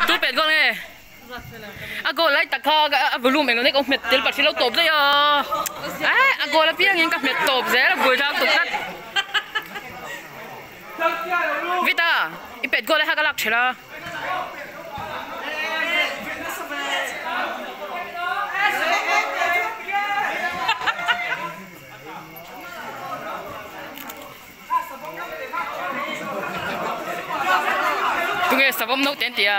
Tu pet goal nge? A goal lai tak kha a volume englo nek a hmet tel pahri lo tawp daih a. Eh a goal apiangin ka hmet tawp zel a buai thlak tuk tlat. Vita i pet goal lai kha ka lak thelh a. Tunge savawm no te an ti a.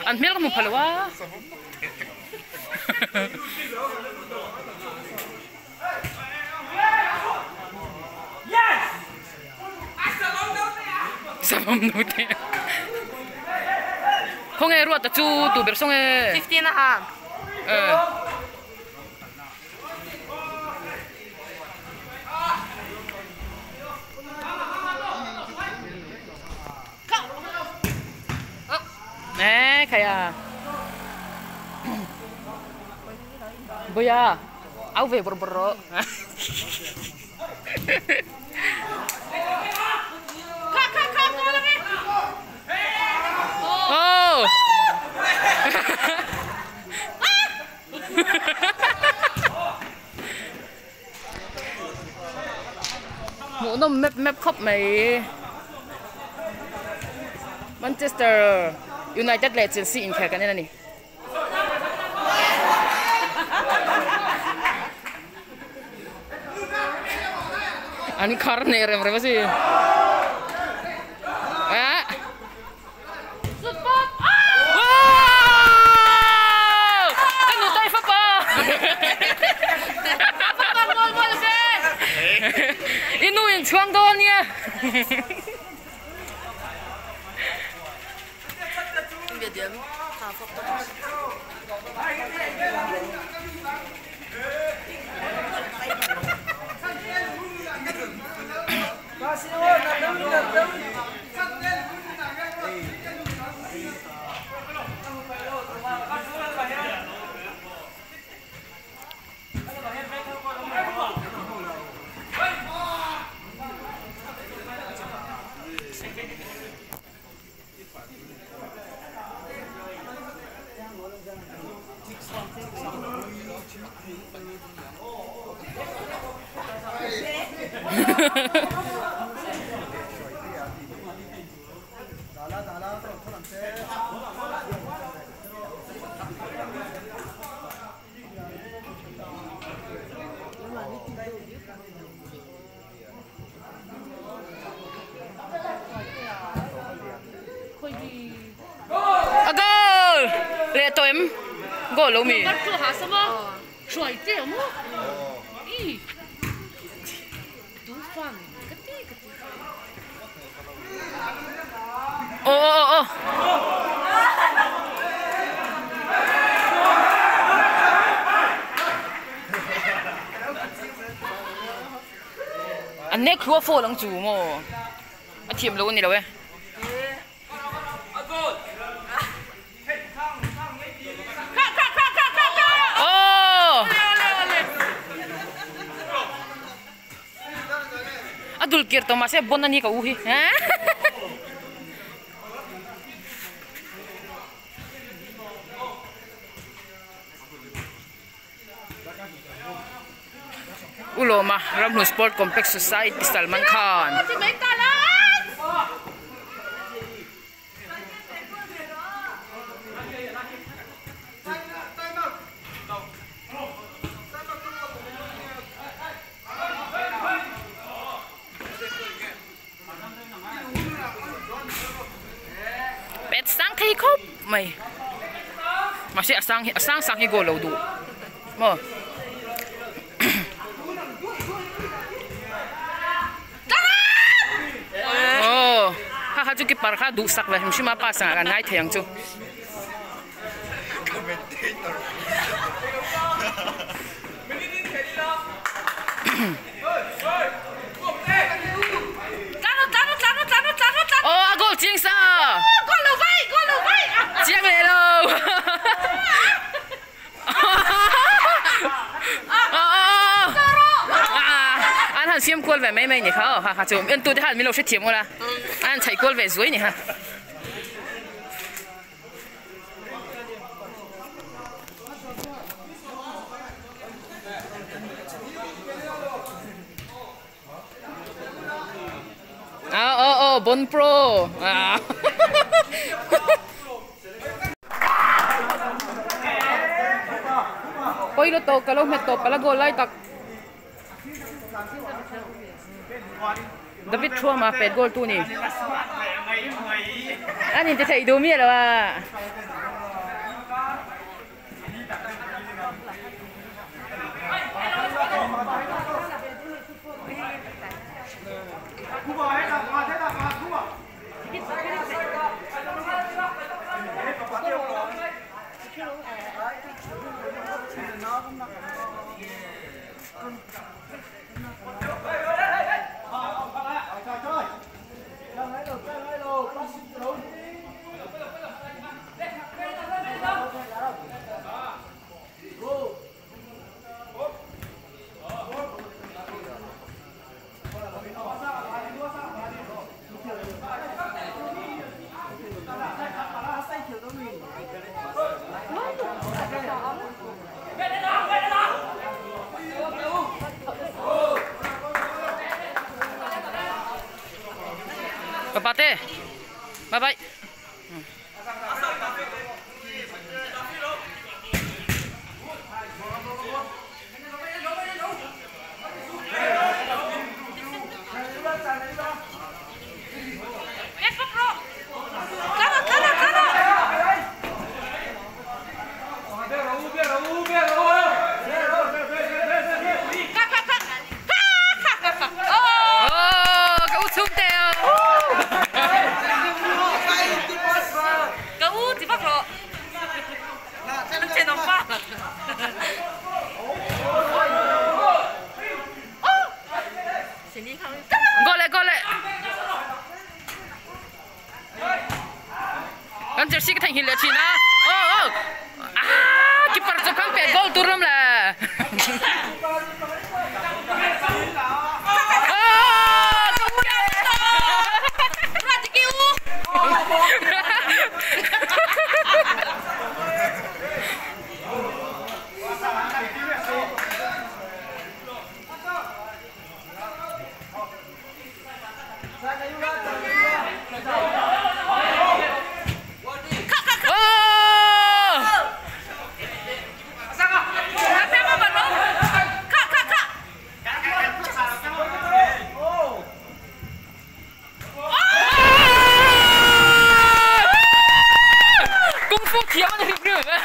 An hmel ka hmu pha lo a. Savawm no te. Khawnge ruata chu tu ber sawnge. 15 a ha. Eh. Eh, khaya. Boya, au ve bor bor ro. Kha kha kha ko la nge. Oh. Hmuh nawm map map khawp mai. Manchester United leh Chelsea inkhel kan en a ni. An khar hneh rem rem a si. Eh. Wow! Ka nu tai fapa. I nu in chhuang dawn nia. A goal! Leh tawh em? Goal lo mi? Aw aw aw. An nek hlua phone ang chu maw? A thiam lo a ni lo e. Aw! A dul kir tawh mahse bon a ni ka u hi. Ulawma Ramhlun Sport Complex Society Salman Khan. Pet sang thei khawp mai mahse a sang hi a sang sang hi goal lo duh maw aw kha kha chu keeper kha duhsak ve hrim hrim a pass angah kan ngai thei ang chu. Aw a goal chiang sa chiang leh lo an han siam kual ve. ve mai mai ni kha aw ha ha chu en tute khan min lo hrethiam ula a han chhaih kual ve zuai ni kha. Ah oh oh bon pro ah Pawilo tawh ka lo hmet tawh pala goal lai tak David Thuama pet goal tu ni an inti theih duh miah lo a. Papa te bye bye. Kan jersey ka theihnghilh leh thin a aw aw ah keeper chu khan pet goal tur lawm le Kung fu thiam a ni hrim hrim em?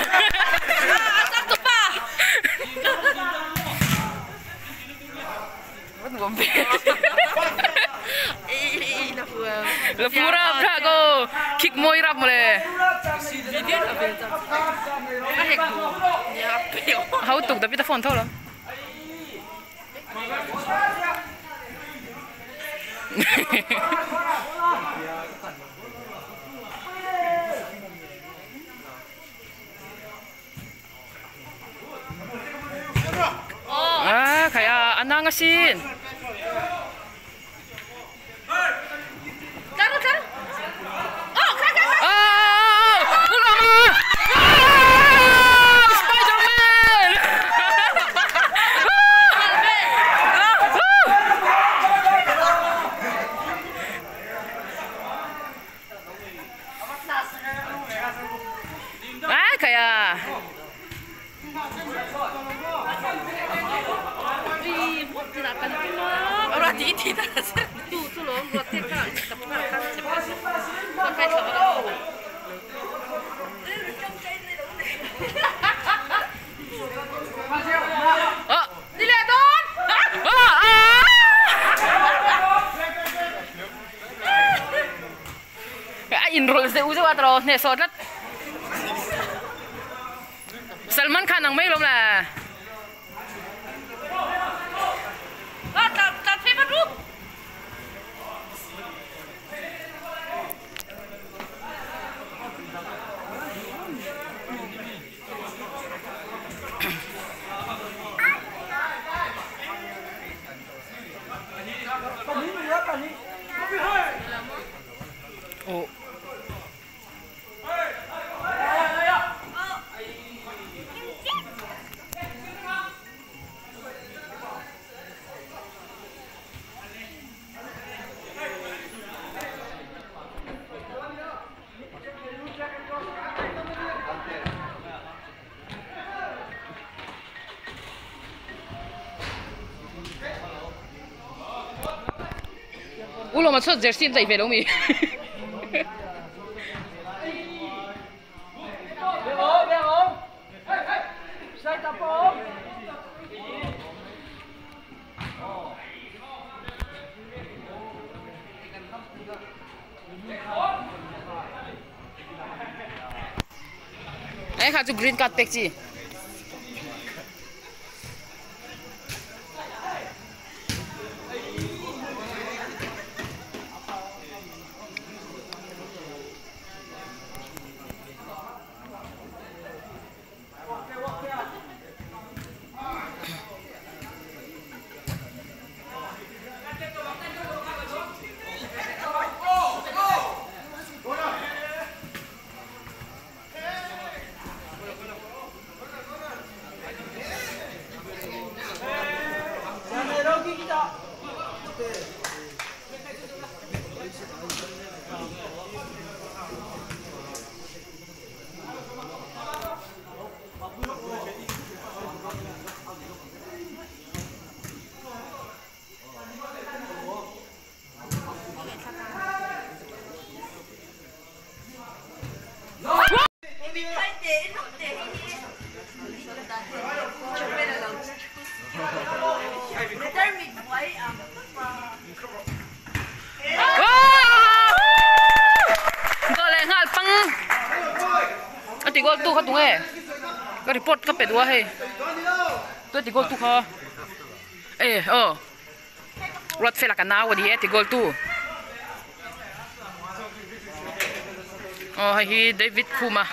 La pura phra ko kick moi rap mole. Hau tuk tapi ta phone thau lo. Ah, kaya anang asin. Spider-Man! Ah, kaya. In roll se u zo atro ne so tlat Salman Khan ang mai lom la. Oh. U lo ma chhuat jersey an chei ve lo mi. Ei kha chu green card pek chi. A ti goal tu kha tunge ka report ka pe duh a hei tu ti goal tu kha e aw ruat fela ka nau a ni e ti goal tu aw hei hi David Khuma.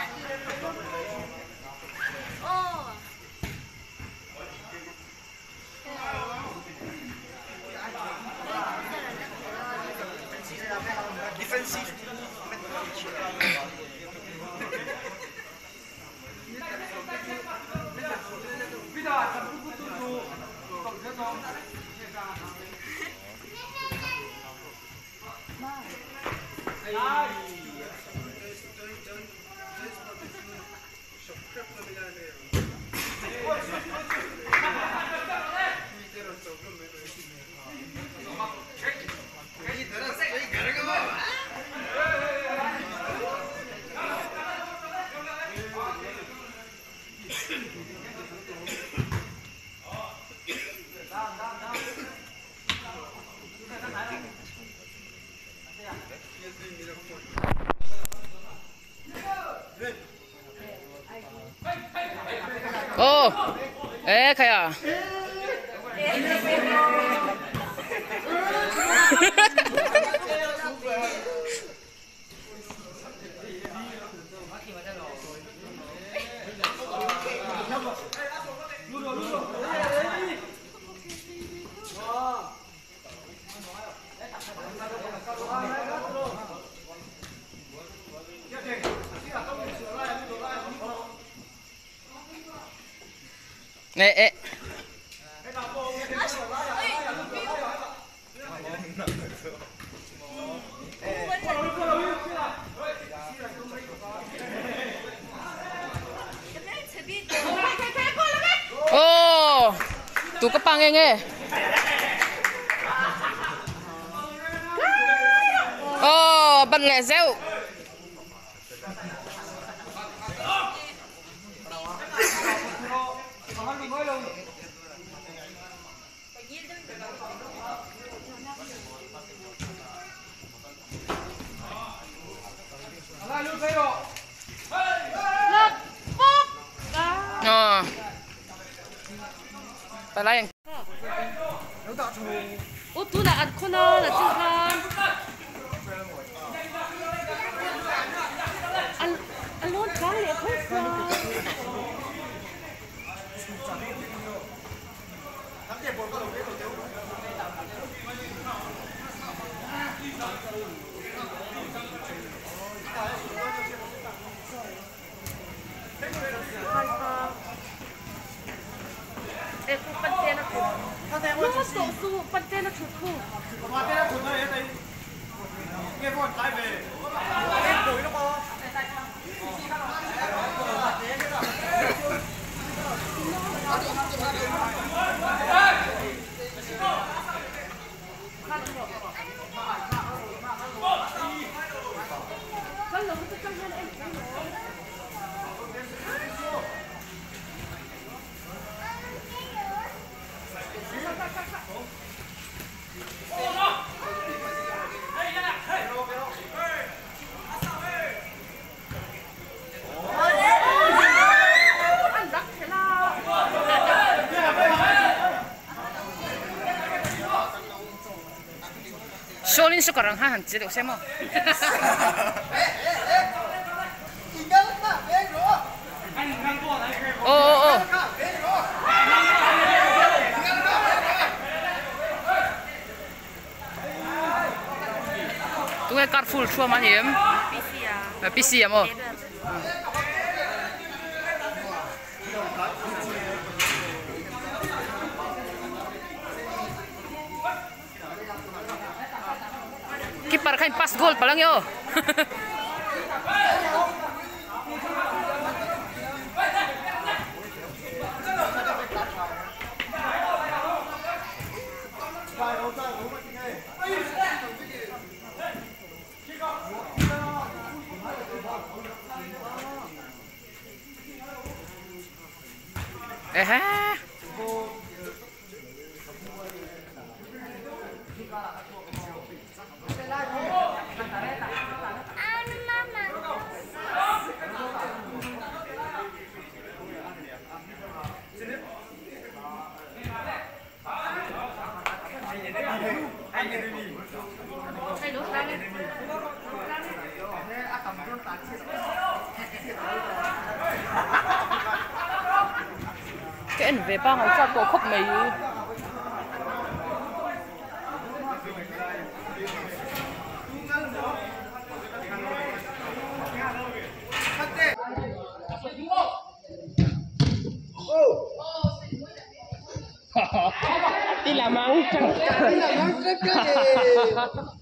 Oh, eh kaya. Eh eh. Oh, tu ka pa nge nge. Oh, ban leh zeuh. Palai. O tu na at khona na chu khan. Al alon ka le kho sa. 少林寺个人还很值得什么？哦哦哦！都系 carpool 出嘛嘢？PC 啊！PC 啊么？Keeper kain pass goal pa lang yo. Eh. Cái anh về ba ngày cha tổ khóc mày. Đi làm ăn. Đi làm ăn.